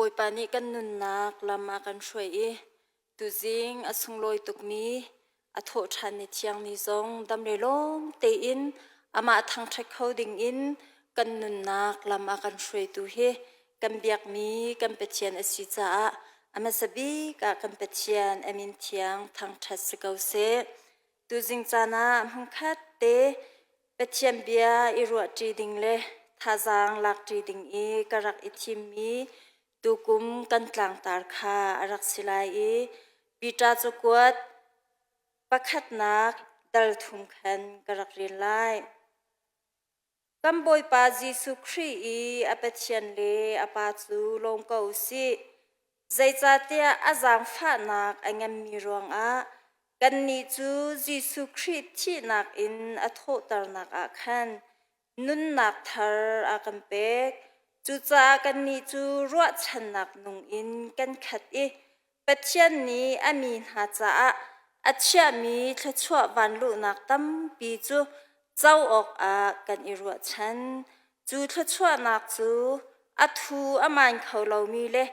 Bawipa nih kan nunnak lam a kan hruai i tuzing a sunglawi tukmi a thawhṭhan ni thiang ni zong dam le lawm tein amah thangṭhat kho dingin kan nunnak lam a kan hruaitu hi kan biakmi kan Pathian a si caah a hmasa bik ah kan Pathian a min thiang thangṭhat si ko seh. Tuzing caan ah hmunkhat te Pathian bia i ruahṭi ding le thazaang lakṭi ding i ka rak i thimmi tukum kan tlangtar kha a rak si lai i Peter cakuat pakhatnak dal thum khan ka rak rel lai. Kan Bawipa Jesuh Khrih i a Pathian le a Pa cu lawm ko u sih. Zeicahtiah a zaangfahnak a nganmi ruangah kannih cu Jesuh Khrih thihnak in a thawhternak ah khan nunnak thar a kan pek. Cucaah kannih cu ruahchannak nung in kan khat i Pathian nih a mi hna caah a chiahmi thluachuah vanluhnak tampi cu co awkah kan i ruahchan. Cu thluachuahnak cu a thu a maan kho lomi le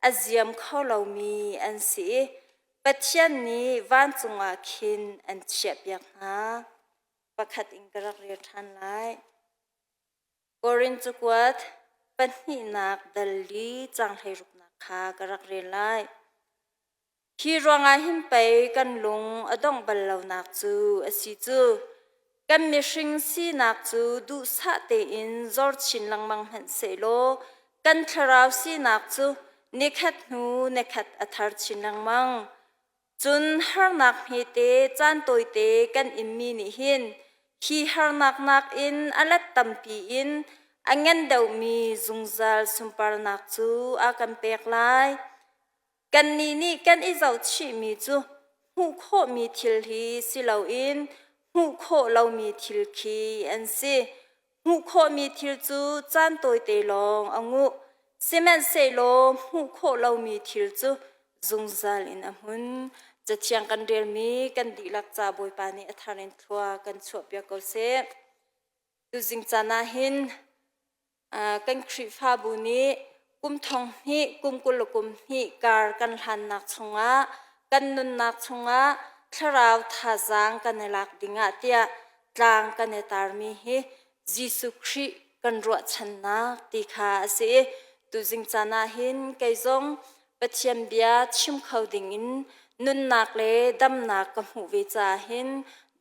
a ziam kho lomi an si i Pathian nih vancung ah khin an chiahpiak hna. Pakhat in ka rak rel ṭhan lai. Korin cakuat pahnihnak dal li caang hleiruknak kha ka rak rel lai. Hi ruangah hin pei kan lung a dongh bal lonak cu a si cu. Kan mihring sinak cu duhsah tein zor chin lengmang hmanh sehlaw kan thlarau sinak cu nikhat hnu nikhat a thar chin lengmang. Cun harnak hmete caan tawite kan inmi nih hin hi harnak nakin a let tampi in a ngan deuhmi zungzal sunparnak cu a kan pek lai. Kannih nih kan i zohchihmi cu hmuh khawhmi thil hi si loin hmuh khawh lomi thil khi an si. Hmuh khawhmi thil cu caan tawite lawng a nguh, sihmanhsehlaw hmuh khawh lomi thil cu zungzal in a hmun. Cathiang kan relmi kan dihlak ca Bawipa nih a thar in thlua kan chuahpiak ko seh. Tuzing caan ah hin kan Khrihfabu nih kum thong hnih kum 20 le kum hnih kar kan hlannak chungah kan nunnak chungah thlarau thazaang kan i lak dingah tiah tlang kan i tarmi hi Jesuh Khrih kan ruahchannak ti kha a si i tuzing caan ah hin kei zong Pathian bia chim kho dingin nunnak le damnak ka hmuh ve caah hin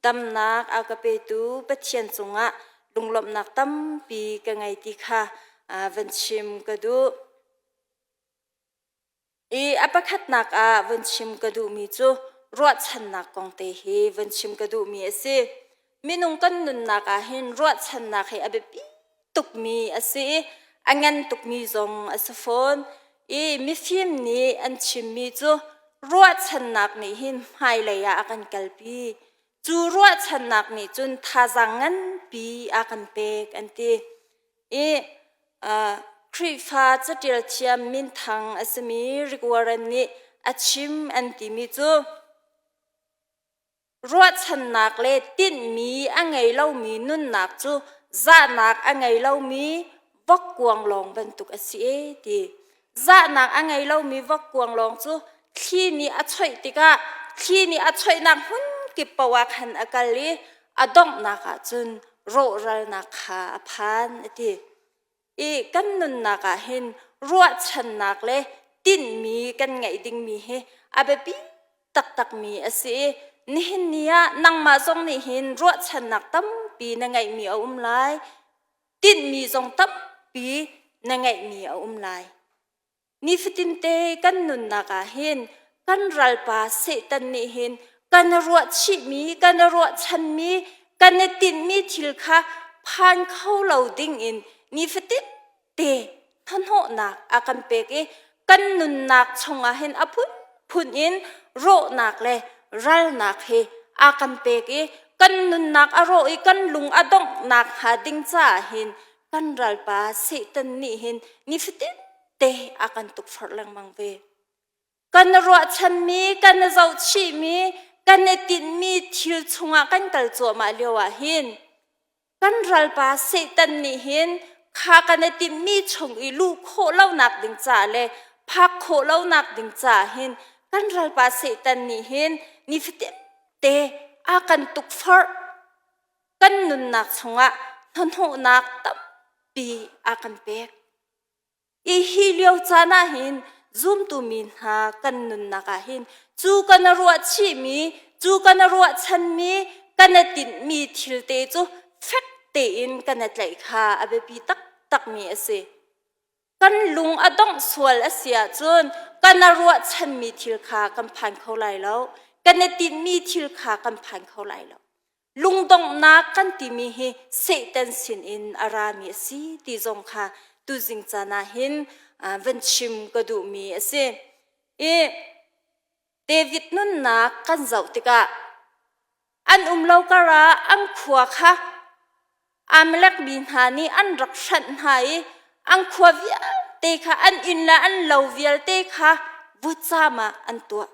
damnak a ka petu Pathian cungah lunglawmhnak tampi ka ngei ti kha van chim ka duh. I a pakhatnak ah van chim ka duhmi cu ruahchannak kong te hi van chim ka duhmi a si. Minung kan nunnak ah hin ruahchannak hi a biapi tukmi a si i a ngan tukmi zong a si fawn. I mifim nih an chimmi cu ruahchannak nih hin hmailei ah a kan kalpi. Cu ruahchannak nih cun thazaang nganpi a kan pek an ti. I Khrihfa caṭial thiam minthang a simi Rick Warren nih a chim an timi cu ruahchannak le tinhmi a ngei lomi nunnak cu zahnak a ngei lomi vokkuang lawng bantuk a si e ti. Zahnak a ngei lomi vokkuang lawng cu thli nih a choih tikah thli nih a choihnak hmun kip paoh ah khan a kal i a donghnak ah cun rawhralnak kha a phan a ti. I kan nunnak ah hin ruahchannak le tinhmi kan ngeih dingmi hi a biapi taktakmi a si i nihin ni ah nangmah zong nih hin ruahchannak tampi na ngeihmi a um lai tinhmi zong tampi na ngeihmi a um lai. Nifatinte kan nunnak ah hin kan ralpa Satan nih hin kan ruahchihmi, kan ruahchanmi, kan i tinhmi thil kha phan kho lo ding in nifatinte hnahnawhnak a kan pek i kan nunnak chungah hin a phunphun in rawhnak le ralnak hi a kan pek i kan nunnak a rawh i kan lung a donghnak hnga ding caah hin kan ralpa Satan nih hin nifatin te a kan tukforh lengmang ve. Kan ruahchanmi, kan zohchihmi, kan i tinhmi thil chungah kan kal cuahmah lio ah hin kan ralpa Satan nih hin kha kan i timhmi chung i luh khawh lonak ding caah le Phak khawh lonak ding caah hin kan ralpa Satan nih hin nifatin te a kan tukforh. Kan nunnak chungah hnahnawhnak tampi a kan pek. I hi lio caan ah hin zumtu mi hna kan nunnak ah hin cu kan ruah chihmi, cu kan ruahchanmi, kan tinhmi thil te cu fek tein kan tlaih kha a biapi taktakmi a si. Kan lung a dongh sual a si ahcun kan ruahchanmi thil kha kan phan kho lai lo. Kan i tinhmi thil kha kan phan kho lai lo. Lungdonghnak kan timi hi Satan sinin a rami a si ti zong kha tuzing caan ah hin van chim ka duhmi a si. I David nunnak kan zoh tikah an um lo karah an khua kha Amalek mi hna nih an rak hranh hna i an khua vialte kha an inn le an lo vialte kha vutcam ah an tuah.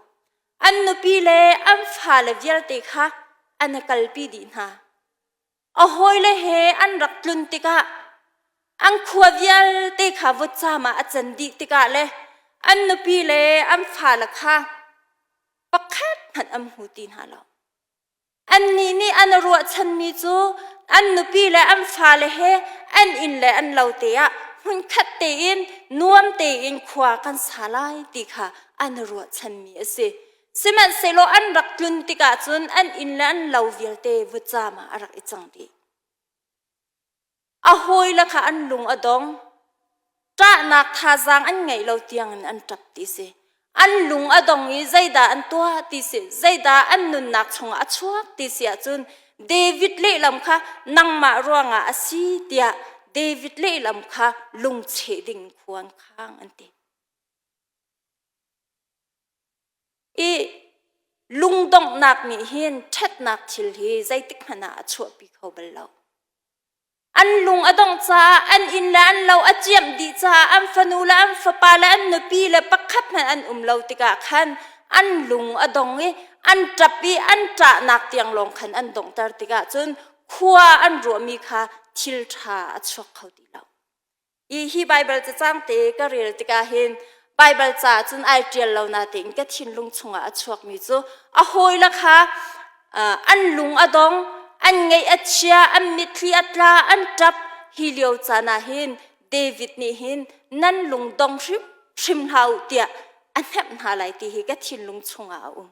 An nupi le an fale vialte kha an i kalpi dih hna. A hawile he an rak tlun tikah an khua vialte kha vutcam ah a can dih tikah le an nupi le an fale kha pakhat hmanh an hmu ti hna lo. Annih nih an ruahchanmi cu an nupi le an fale he an inn le an lo te ah hmunkhat tein nuam tein khua kan sa lai ti kha an ruahchanmi a si. Sihmanhsehlaw an rak tlun tikah cun an inn le an lo vialte vutcam ah a rak i cang dih. A hawile kha an lung a dong. Ṭahnak thazaang an ngeih lo tiangin an ṭap ti si. An lung a dong i zeidah an tuah ti si, zeidah an nunnak chungah a chuak ti si ahcun David lehlam kha nangmah ruangah a si tiah David lehlam kha lungcheh ding khua an khang an ti. I lungdonghnak nih hin ṭhatnak thil hi zeitik hmanh ah a chuahpi kho bal lo. An lung a dongh caah an inn le an lo a ciamh dih caah an fanu le an fapa le an nupi le pakhat hmanh an um lo tikah khan an lung a dong i an ṭap i an ṭahnak tiang lawng khan an donghter tikah cun khua an ruahmi kha thil ṭha a chuak kho ti lo. I hi Baibal cacang te ka rel tikah hin Baibal ca cun ai ṭial lo natein ka thinlung chungah a chuakmi cu a hawile kha an lung a dong, an ngaih a chia, an mitthli a tla, an ṭap. Hi lio caan ah hin David nih hin nan lung dong hrimhrim hlah u tiah a hnemh hna lai ti hi ka thinlung chungah a um.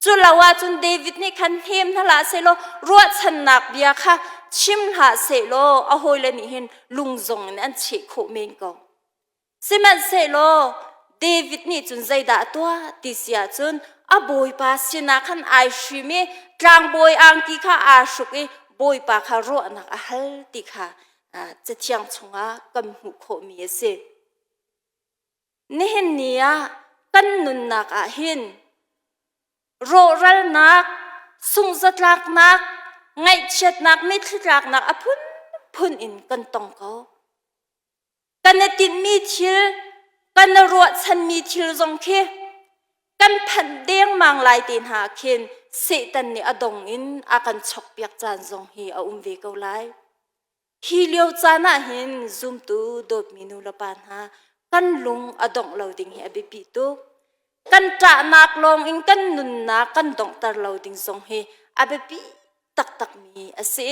Cu lo ahcun David nih khan hnem hna hlah sehlaw ruahchannak bia kha chim hlah sehlaw a hawile nih hin lung zong in an cheh khawh men ko. Sihmanhsehlaw David nih cun zeidah a tuah ti si ahcun a bawipa sinah khan ai hrim i tlangbawi angki kha aa hruk i bawipa kha ruahnak a hal ti kha cathiang chungah kan hmuh khawhmi a si. Nihin ni ah kan nunnak ah hin rawhralnak, sungzatlaknak, ngaihchiatnak, mitthli tlaknak a phunphun in kan tong ko. Kan i tinhmi thil, kan i ruahchanmi thil zong khi kan phanh dengmang lai te hna khin Satan nih a dong in a kan chokpiak caan zong hi a um ve ko lai. Hi lio caan ah hin zumtu dawtmi nu le pa hna kan lung a dongh lo ding hi a biapi tuk. Kan ṭahnak lawng in kan nunnak kan donghter lo ding zong hi a biapi taktakmi a si.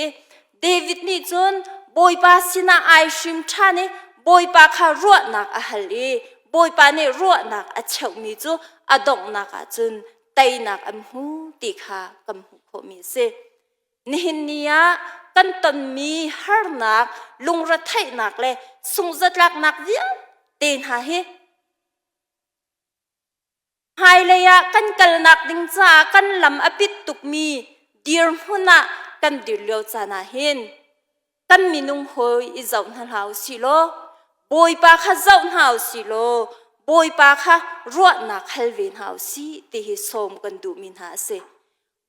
David nih cun Bawipa sinah ai hrim ṭhan i Bawipa kha ruahnak a hal i Bawipa nih ruahnak a cheuhmi cu a donghnak ah cun teinak an hmu ti kha kan hmuh khawhmi a si. Nihin ni ah kan tonmi harnak, lungretheihnak le sungzatlaknak vialte hna hi hmailei ah kan kalnak ding caah kan lam a pit tukmi dirhmun ah kan dir lio caan ah hin kan minung hawi i zoh hna hlah u sih law Bawipa kha zoh hna u sih law Bawipa kha ruahnak hal ve hna u sih ti hi sawm kan duhmi hna a si.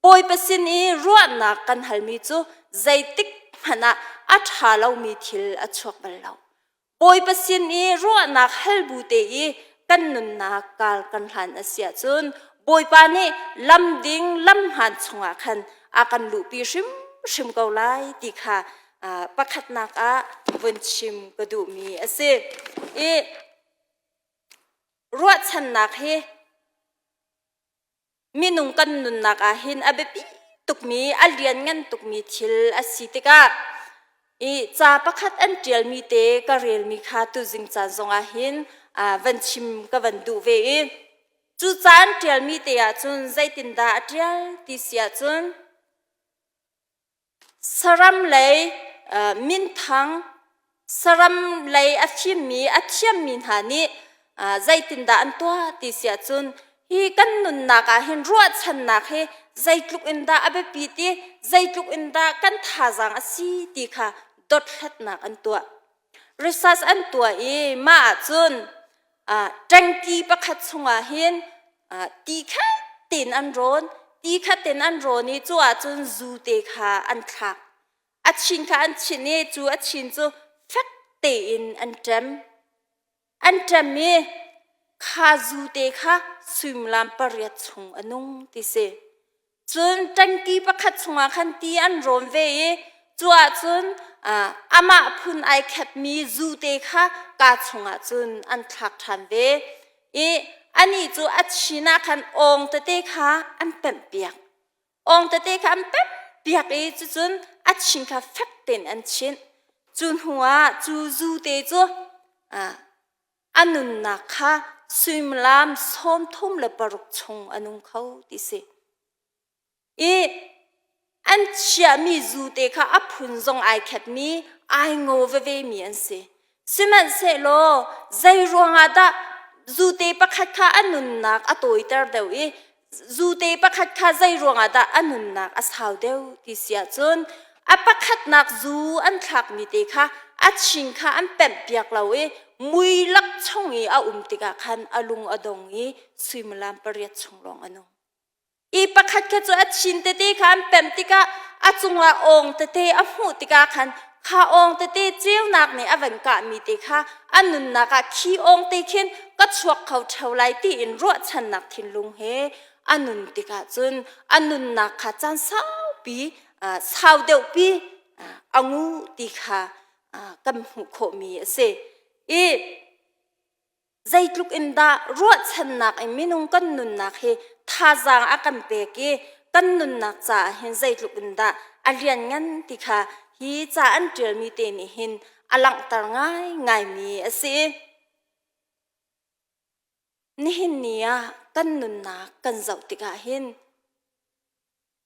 Bawipa sin i ruahnak kan halmi cu zeitik hmanh ah a ṭha lomi thil a chuak bal lo. Bawipa sin i ruahnak hal bu te i kan nunnak kal kan hlan a si ahcun Bawipa nih lam ding lam hmaan chungah khan a kan luhpi hrimhrim ko lai ti kha pakhatnak ah vun chim ka duhmi a si. I. Ruahchannak hi minung kan nunnak ah hin a biapi tukmi, a lianngan tukmi thil a si tikah i ca pakhat an ṭialmi te ka relmi kha tuzing caan zongah hin van chim ka van duh ve i cu ca an ṭialmi te ahcun zeitindah a ṭial ti si ahcun Saram lei minthang, saram lei a fimmi, a thiammi hna nih zeitindah an tuah ti si ahcun hi kan nunnak ah hin ruahchannak hi zeitluk in dah a biapit i zeitluk in dah kan thazaang a si ti kha dothlatnak an tuah. Research an tuah i mah ahcun ṭengki pakhat chungah hin ti khat tein an rawn. Ti khat tein an rawn i cu ahcun zu te kha an thlak. A chin kha an chinh i cu a chin cu fek tein an ṭem. An ṭem i kha zu te kha suimilam pariat chung a nung ti si. Cun ṭangki pakhat chungah khan ti an rawn ve i cu ahcun amah phun ai khepmi zu te kha kaa chungah cun an thlak ṭhan ve i anih cu a chin ah khan awng tete kha an pemhpiak. Awng tete kha an pemhpiak i cucun a chin kha fek tein an chinh. Cu hnuah cu zu te cu a nunnak kha suimilam 36 chung a nung kho ti si. I an chiahmi zu te kha a phun zong ai khetmi, ai ngaw vevemi an si. Sihmanhsehlaw zei ruangah dah zute pakhat kha a nunnak a tawiter deuh i zute pakhat kha zei ruangah dah a nunnak a sau deuh ti si ahcun a pakhatnak zu an thlakmi te kha a chin kha an pemhpiak lo i mui lak chung i a um tikah khan a lung a dong i suimilam pariat chung lawng a nung. I pakhat kha cu a chin tete kha an pemh tikah a cungah awng tete a hmuh tikah khan kha awng tete ceunak nih a van kahmi te kha a nunnak ah khi awng te khin ka chuak kho ṭheo lai tiin ruahchannak thinlung he a nun tikah cun a nunnak kha caan saupi sau deuhpi a ngu ti kha kan hmuh khawhmi a si. I zeitluk in dah ruahchannak in minung kan nunnak hi thazaang a kan pek i kan nunnak caah hin zeitluk in dah a lianngan ti kha hi ca an ṭialmi te nih hin a langhter ngaingaimi a si. Nihin ni ah kan nunnak kan zoh tikah hin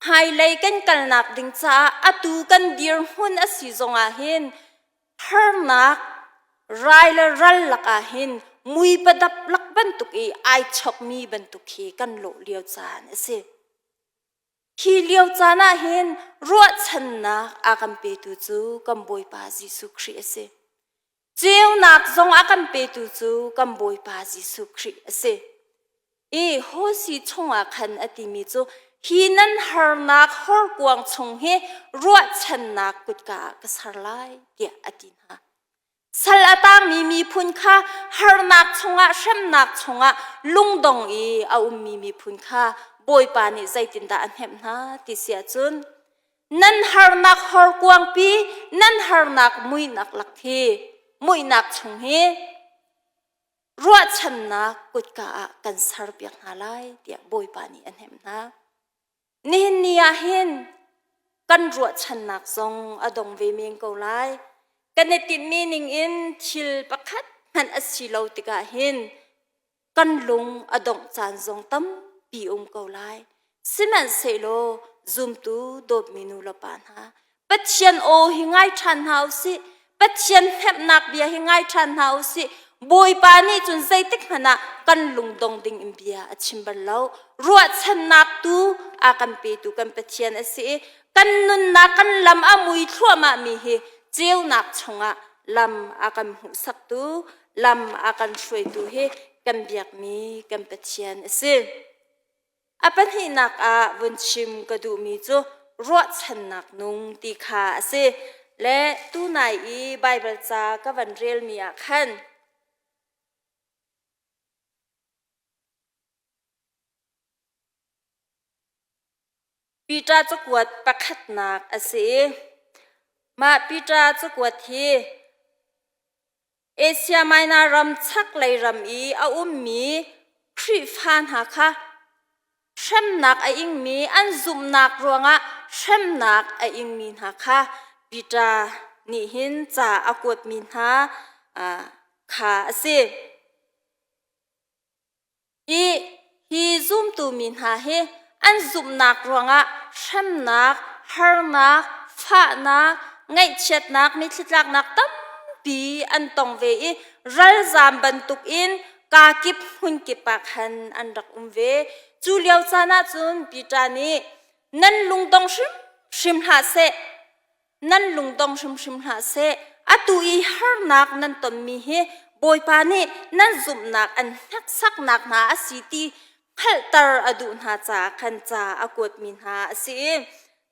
Hmailei kan kalnak ding caah atu kan dirhmun a si zongah hin harnak rai le ral lakah hin mui padap lak bantuk i ai chokmi bantuk hi kan lawh lio caan a si. Hi lio caan ah hin ruahchannak a kan petu cu kan Bawipa Jesuh Khrih a si. Ceunak zong a kan petu cu kan Bawipa Jesuh Khrih a si. I Hosi chungah khan a timi cu hi nan harnak horkuang chung hi ruahchannak kutka ah ka ser lai tiah a ti hna. Sal a tangmi miphun kha harnak chungah hremnak chungah lungdong i a ummi miphun kha Bawipa nih zeitindah a hnemh hna ti si ahcun nan harnak horkuangpi nan harnak muihnak lak hi muihnak chung hi ruahchannak kutka ah kan serpiak hna lai tiah Bawipa nih a hnemh hna. Nihin ni ah hin kan ruahchannak zong a dong ve men ko lai. Kan i tinhmi ning in thil pakhat hmanh a si lo tikah hin kan lung a dongh caan zong tampi um ko lai. Sihmanhsehlaw zumtu dawtmi nu le pa hna, Pathian aw hi ngai ṭhan hna u sih. Pathian hnemhnak bia hi ngai ṭhan hna u sih. Bawipa nih cun zeitik hmanh ah kan lungdong ding in bia a chim bal lo. Ruahchannak tu a kan petu kan Pathian a si i kan nunnak kan lam a mui thluahmah mi hi ceunak chungah lam a kan hmuhsaktu, lam a kan hruaitu hi kan biakmi kan Pathian a si. A pahnihnak ah vun chim ka duhmi cu ruahchannak nung ti kha a si. Le tunai i Baibal ca ka van relmi ah khan Peter cakuat pakhatnak a si i mah Peter cakuat hi. Asia Minor ram chaklei ram i a ummi Khrihfa hna kha hremnak a ingmi an zumhnak ruangah hremnak a ingmi hna kha Peter nih hin ca a kuatmi hna kha a si. I hi zumtu mi hna hi an zumhnak ruangah hremnak, harnak, fahnak, ngaihchiatnak, mitthlitlaknak tampi an tong ve i ralzaam bantukin kakip hmunkip ah khan an rak um ve. Cu lio caan ah cun Peter nih nan lungdong hrimhrim hlah seh, nan lungdong hrimhrim hlah seh. Atu i harnak nan tonmi hi Bawipa nih nan zumhnak an hneksaknak hna a si ti hngalhter a duh hna caah khan ca a kuatmi hna a si.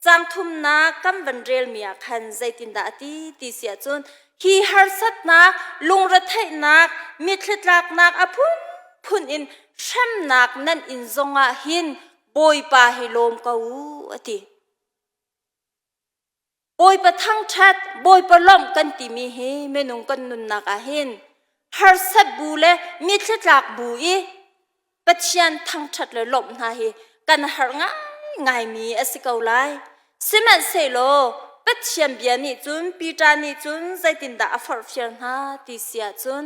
Caang thumnak kan van relmi ah khan zeitindah a ti ti si ahcun hi harsatnak, lungretheihnak, mitthlitlaknak a phunphun in hremnak nan in zongah hin Bawipa hi lawm ko u a ti. Bawipa thangṭhat, Bawipa lawmh kan timi hi minung kan nunnak ah hin harsat bu le mitthlitlak bu i Pathian thangṭhat le lawmh hna hi kan harh ngaingaimi a si ko lai. Sihmanhsehlaw Pathian bia nih cun Peter nih cun zeitindah a forhfial hna ti si ahcun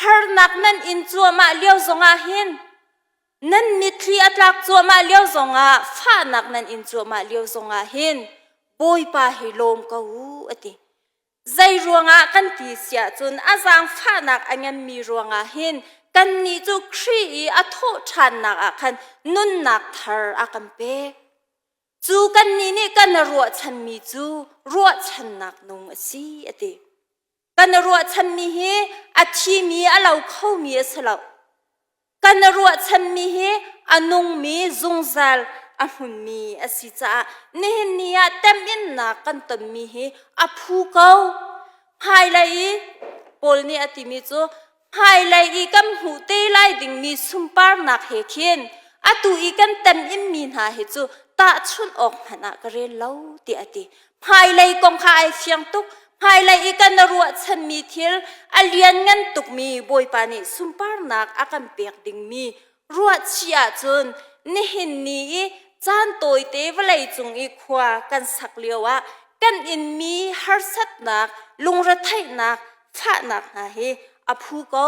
harnak nan in cuahmah lio zongah hin Nan mitthli a tlak cuahmah lio zongah fahnak nan in cuahmah lio zongah hin Bawipa hi lawm ko u a ti. Zei ruangah kan ti siah cun a zaangfahnak a nganmi ruangah hin kannih cu Khrih i a thawh ṭhannak ah khan nunnak thar a kan pek. Cu kannih nih kan ruahchanmi cu ruahchannak nung a si a ti. Kan ruahchanmi hi a thimi a lo khomi a si lo. Kan ruahchanmi hi a nungmi zungzal a hmunmi a si caah nihin ni ah teminnak kan tonmi hi a phu ko. Hmailei i Paul nih a timi cu hmailei i kan hmuh te lai dingmi sunparnak he khin atu i kan teminmi hna hi cu tahchunh awk hmanh ah ka rel lo tiah a ti. Hmailei kong kha ai fiang tuk. Hmailei i kan ruahchanmi thil a lianngan tukmi Bawipa nih sunparnak a kan pek dingmi ruahchih ahcun nihin ni i caan tawite vawlei cung i khua kan sak lioah kan inmi harsatnak, lungretheihnak, fahnak hna hi a phu ko.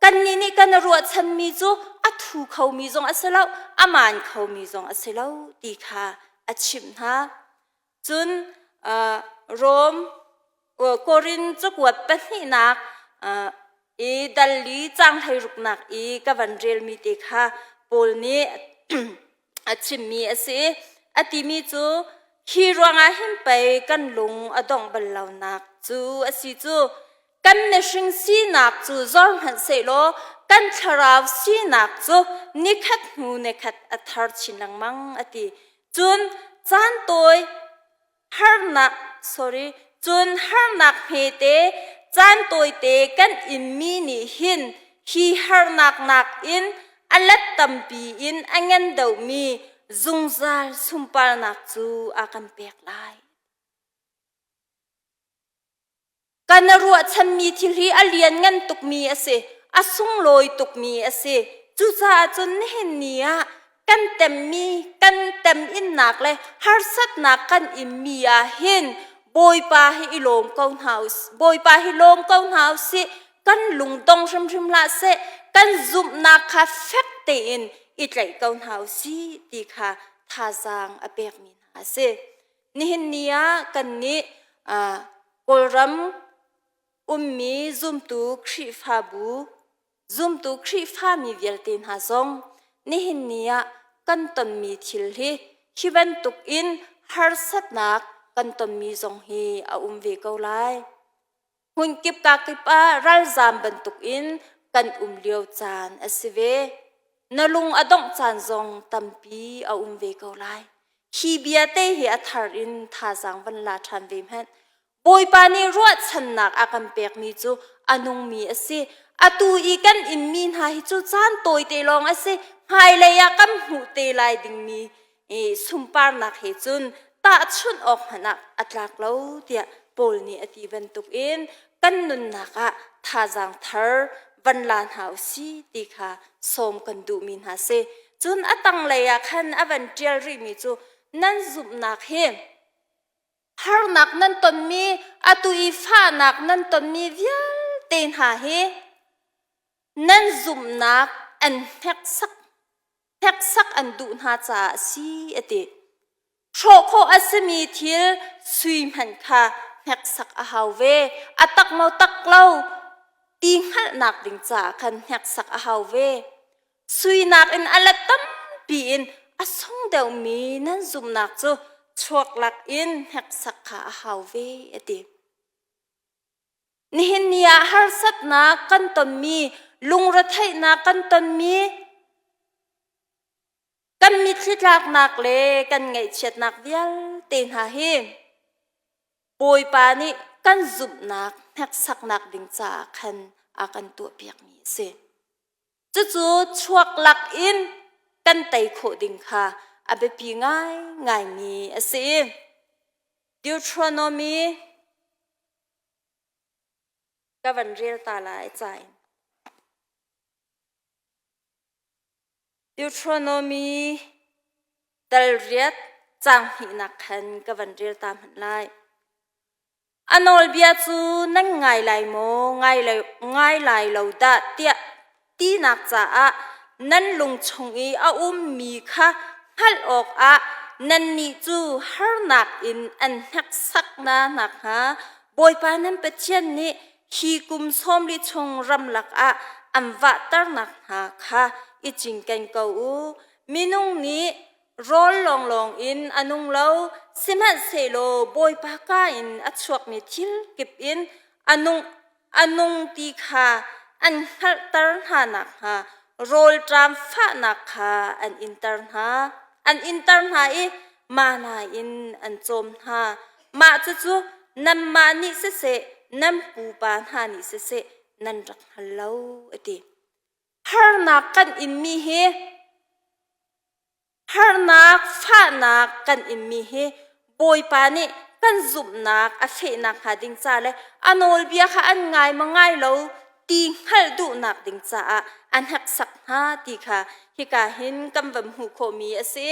Kannih nih kan ruahchanmi cu a thu khomi zong a si lo, a maan khomi zong a si lo ti kha a chimh hna. Cun Rom Korin cakuat pahnihnak i dal li caang hleiruknak i ka van relmi te kha Paul nih a chimmi a si. A timi cu hi ruangah hin pei kan lung a dongh bal lonak cu a si cu kan mihring sinak cu zor hmanh sehlaw kan thlarau sinak cu nikhat hnu nikhat a thar chin lengmang a ti. Cun caan tawi harnak sorry cun harnak hmete caan tawite kan inmi nih hin hi harnak nakin a let tampi in a ngan deuhmi zungzal sunparnak cu a kan pek lai. Kan ruahchanmi thil hi a lianngan tukmi a si, a sunglawi tukmi a si. Cucaah cun nihin ni ah kan temmi, kan teminnak le harsatnak kan inmi ah hin Bawipa hi i lawm ko hna u Bawipa hi lawm ko hna u sih. Kan lungdong hrimhrim hlah seh. Kan zumhnak kha fek tein i tlaih ko hna u sih ti kha thazaang a pekmi hna a si. Nihin ni ah kannih Kawlram ummi zumtu Khrihfabu, zumtu Khrihfami vialte hna zong nihin ni ah kan tonmi thil hi hi bantuk in harsatnak kan tonmi zong hi a um ve ko lai. Hmunkip kakip ah ralzaam bantukin kan um lio caan a si ve. Na lung a dongh caan zong tampi a um ve ko lai. Hi bia te hi a thar in thazaang van la ṭhan ve hmanh. Bawipa nih ruahchannak a kan pekmi cu a nungmi a si. Atu i kan inmi hna hi cu caan tawite lawng a si. Hmailei ah kan hmuh te lai dingmi i sunparnak he cun tahchunh awk hmanh ah a tlak lo tiah Paul nih a ti bantukin kan nunnak ah thazaang thar van la hna u si ti kha sawm kan duhmi hna si. Cun a tanglei ah khan a van ṭial rihmi cu nan zumhnak hi harnak nan tonmi atu i fahnak nan tonmi vialte hna hi nan zumhnak an hneksak hneksak an duh hna caah a si a ti. Hrawh khawh a simi thil sui hmanh kha hneksak a hau ve. A tak maw tak lo ti hngalhnak ding caah khan hneksak a hau ve. Sui nakin a let tampi in a sung deuhmi nan zumhnak cu chuak lak in hneksak kha a hau ve a ti. Nihin ni ah harsatnak kan tonmi, lungretheihnak kan tonmi, kan mitthli tlaknak le kan ngaihchiatnak vialte hna hi Bawipa nih kan zumhnak hneksaknak ding caah khan a kan tuahpiakmi a si. Cucu chuak lak in kan tei khawh ding kha a biapi ngaingaimi a si. Deuteronomy ka van rel ta lai ca in. Deuteronomy dal riat caang hnihnak khan ka van rel ta hmanh lai. A nawlbia cu nan ngai lai maw, ngai, ngai lai lo dah tiah tinak caah nan lung chung i a ummi kha hngalh awkah nannih cu harnak in an hneksak hna nakhnga Bawipa nan Pathian nih hi kum sawmli chung ramlak ah an vahternak hna kha i cinken ko u. Minung nih rawl lawnglawng in a nung lo, sihmanhsehlaw Bawipa ka in a chuakmi thil kip in a nung, a nung ti kha an hngalhter hna nakhnga rawlṭam fahnak kha an inter hna. An inter hna i mana in an cawm hna. Mah cucu nanmah nih siseh, nan pupa hna nih siseh, nan rak hngal lo, a ti. Harnak kan inmi hi harnak fahnak kan inmi hi Bawipa nih kan zumhnak a fehnak hnga ding ca le a nawlbia kha an ngai ma ngai lo ti hngalh duhnak ding caah a hneksak hna ti kha hika hin kan van hmuh khawhmi a si.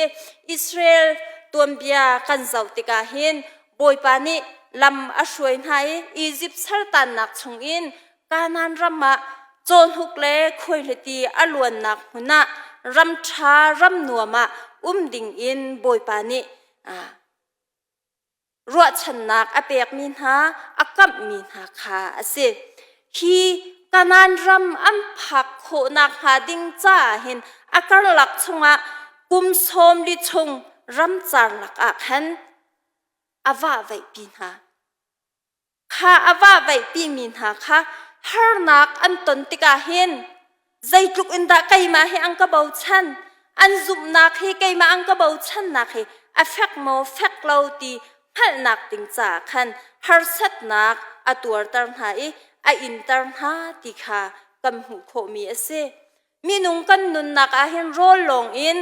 Israel tuanbia kan zoh tikah hin Bawipa nih lam a hruai hna i Izipt saltannak chungin Kanaan ram ah cawhnuk le khuaihliti a luannak hmun ah ram ṭha ram nuam ah um ding in Bawipa nih ruahchannak a pekmi hna a kamhmi hna kha a si. Hi Kanaan ram an phak khawhnak hnga ding caah hin a karlak chungah kum 40 chung ramcar lakah khan a vahvaihpi hna. Kha a vahvaihpimi hna kha harnak an ton tikah hin zeitluk in dah keimah hi an ka bochan, an zumhnak hi keimah an ka bochannak hi a fek maw fek lo ti hngalhnak ding caah khan harsatnak a tuarter hna i a inter hna ti kha kan hmuh khawhmi a si. Minung kan nunnak ah hin rawl lawng in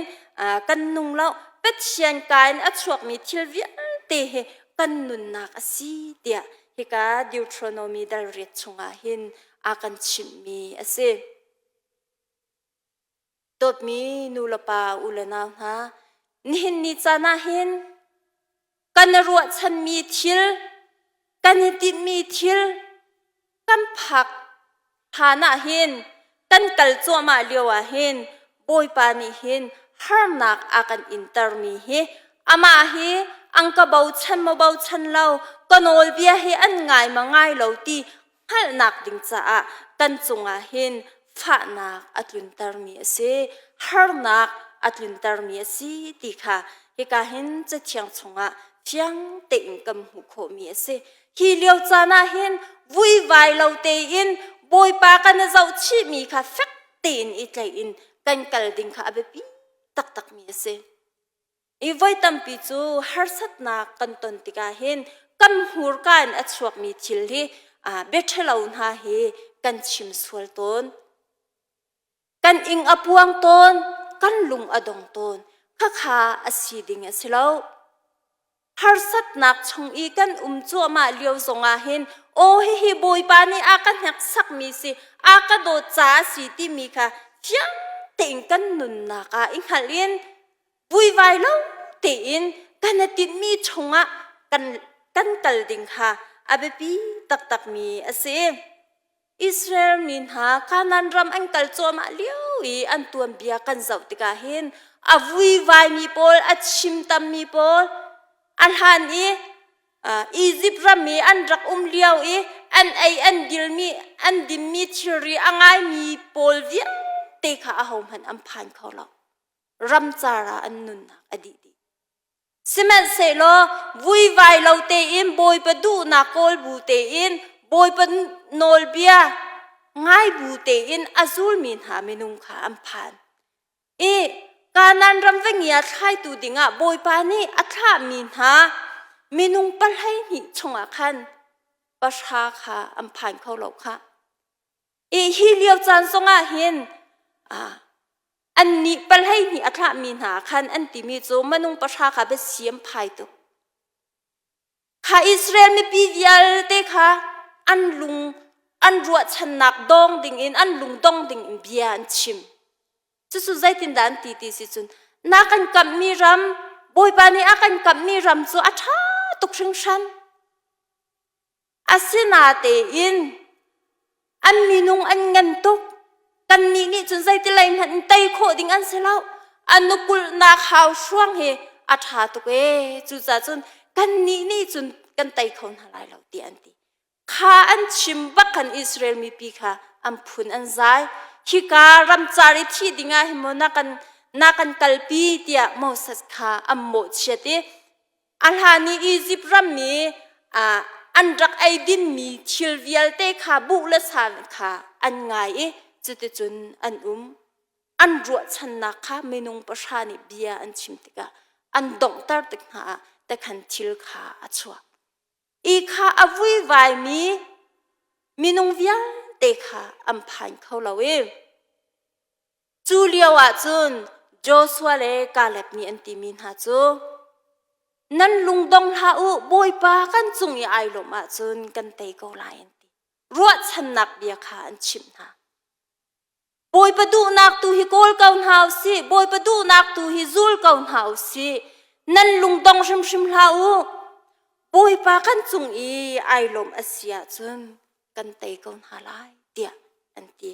kan nung lo. Pathian ka in a chuakmi thil vialte hi kan nunnak a si tiah hika Deuteronomy dal riat chungah hin a kan chimhmi a si. Dawtmi nu le pa u le nau hna, nihin ni caan ah hin kan i ruahchanmi thil, kan i tinhmi thil kan phak hlan ah hin kan kal cuahmah lio ah hin Bawipa nih hin harnak a kan intermi hi amah hi ang ka bochan maw bochan lo ka nawlbia hi an ngai ma ngai lo ti hngalhnak ding caah kan cungah hin fahnak a tluntermi a si harnak a tluntermi a si ti kha hika hin cathiang chungah fiang tein kan hmuh khawhmi a si Hi lio caan ah hin vuivai lo tein Bawipa kan i zohchihmi kha fek tein i tlaih in kan kal ding kha a biapi taktakmi a si. I voi tampi cu harsatnak kan ton tikah hin kan hmurka in a chuakmi thil hi bia ṭhalo hna hi kan chim sual tawn. Kan ing a puang tawn, kan lung a dong tawn. Khakha a si ding a si lo. Harsatnak chung i kan um cuahmah lio zongah hin aw hihi Bawipa nih a ka hneksakmi si, a ka dawt caah a si timi kha fiang tein kan nunnak ah i hngalh in vuivai lo tein kan i tinhmi chungah kan kan kal ding kha a biapi taktakmi a si. Israel mi hna Kanaan ram an kal cuahmah lio i an tuanbia kan zoh tikah hin a vuivaimi pawl, a chim tammi pawl, a hlan i Izipt ram i an rak um lio i an ei an dilmi an dinmi thilri a ngaimi pawl vialte kha ahohmanh an phan kho lo. Ramcar ah an nunnak a dih dih. Sihmanhsehlaw vuivai lo tein Bawipa duhnak kawl bu tein Bawipa nawlbia ngai bu tein a zulmi hna minung kha an phan. I Kanaan ram va ngia thlaitu dingah Bawipa nih a thlahmi hna minung 12 chungah khan pahra kha an phan kho lo khah. I hi lio caan zongah hin annih 12 a thlahmi hna khan an timi cu minung pahra kha biasi an phai tuk. Kha Israel mipi vialte kha an lung an ruahchannak dong dingin an lung dong dingin bia an chim. Cucu zeitindah an ti ti si cun na kan kamhmi ram Bawipa nih a kan kamhmi ram cu a ṭha tuk hringhran. Asinatein an minung an ngan tuk. Kannih nih cun zeitilei hmanh in tei khawh ding an si lo. An nukulhnak hau hruang hi a ṭha tuk ee. Cucaah cun kannih nih cun kan tei kho hna lai lo tiah an ti. Kha an chim bak khan Israel mipi kha an phun an zai. Hika ramcar i thih dingah hin maw na kan na kan kalpi tiah Moses kha an mawhchiat i A hlan i Izipt ram i an rak eidinmi thil vialte kha buh le sa kha an ngai i cuticun an um. An ruahchannak kha minung pahra nih bia an chim tikah an donghter tik hna ah tekhan thil kha a chuak. I kha a vuivaimi minung vialte kha an phan kho lo i Cu lio ahcun Joshua le Kaleb nih an timi hna cu, Nan lungdong hlah u, Bawipa kan cung i ai lawmh ahcun kan tei ko lai an ti. Ruahchannak bia kha an chimh hna. Bawipa duhnak tu hi kawl ko hna u sih, Bawipa duhnak tu hi zul ko hna u sih. Nan lungdong hrimhrim hlah u. Bawipa kan cung i ai lawmh a si ahcun kan tei ko hna lai, tiah an ti.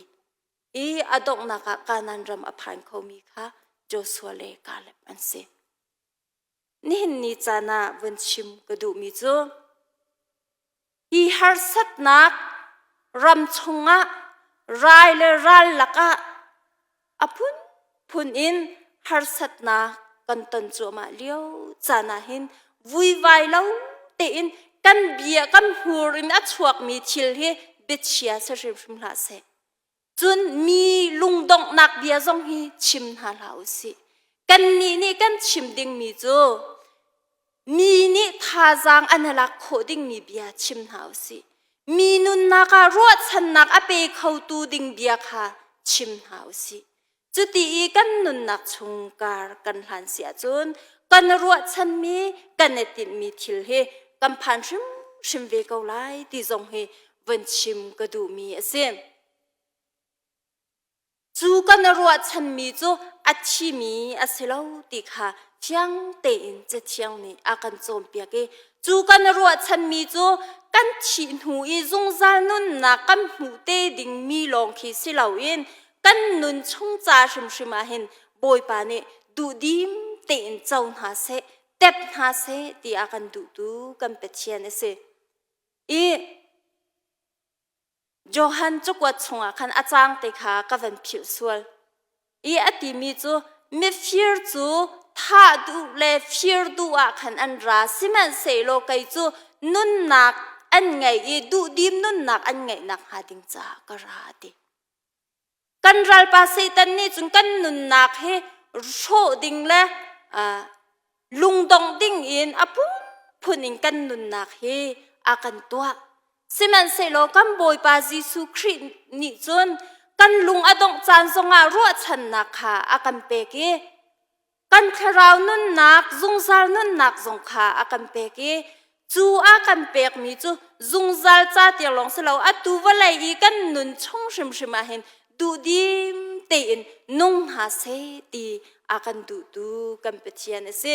I a donghnak ah Kanaan ram a phan khomi kha Joshua le Kaleb an si. Nihin ni caan ah vun chim ka duhmi cu hi harsatnak ram chungah rai le ral lakah a phunphun in harsatnak kan ton cuahmah lio caan ah hin vuivai lo tein kan bia kan hmur in a chuakmi thil hi biachia si hrimhrim hlah seh. Cun mi lungdonghnak bia zong hi chim hna hlah u sih. Kannih nih kan chim dingmi cu mi nih thazaang an i lak khawh dingmi bia chim hna u sih. Mi nunnak ah ruahchannak a pe khotu ding bia kha chim hna u sih. Cuti i kan nunnak chung kar kan hlan si ahcun kan ruahchanmi kan i tinhmi thil hi kan phan hrimhrim ve ko lai ti zong hi von chim ka duhmi a si. Cu kan i ruahchanmi cu a thimi a si lo ti kha fiang tein Cathiang nih a kan cawnpiak i cu kan i ruahchanmi cu kan thih hnu i zungzal nunnak kan hmuh te dingmi lawng khi si loin kan nun chung ca hrimhrim ah hin Bawipa nih duhdim tein co hna seh, tep hna seh ti a kan duhtu kan Pathian a si. I Johan cakuat chungah khan a cang te kha ka van philh sual. I a timi cu mifir cu thah duh le fir duh ah khan an ra sihmanhsehlaw kei cu nunnak an ngei i duhdim nunnak an ngeih nakhnga ding caah ka ra a ti. Kan ralpa Satan nih cun kan nunnak hi hrawh ding le lungdong ding in a phunphun in kan nunnak hi a kan tuah. Sihmanhsehlaw kan Bawipa Jesuh Khrih nih cun kan lung a dongh caan zongah ruahchannak kha a kan pek i. Kan thlarau nunnak, zungzal nunnak zong kha a kan pek i cu a kan pekmi cu zungzal ca tiang lawng si lo, atu vawlei i kan nun chung hrimhrim ah hin duhdim tein nung hna seh ti a kan duhtu kan Pathian a si.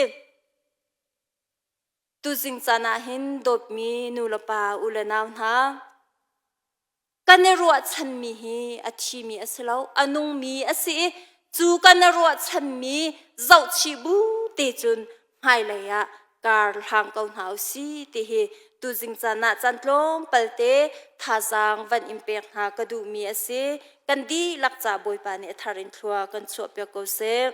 Tuzing caan ah hin dawtmi nu le pa u le nau hna, kan i ruahchanmi hi a thimi a si lo, a nungmi a si i cu kan i ruahchanmi zohchih bu te cun hmailei ah kar hlang ko hna u si ti hi tuzing caan ah caan tlawmpal te thazaang van in pek hna ka duhmi a si. Kan dihlak ca Bawipa nih a thar in thlua kan chuahpiak ko seh.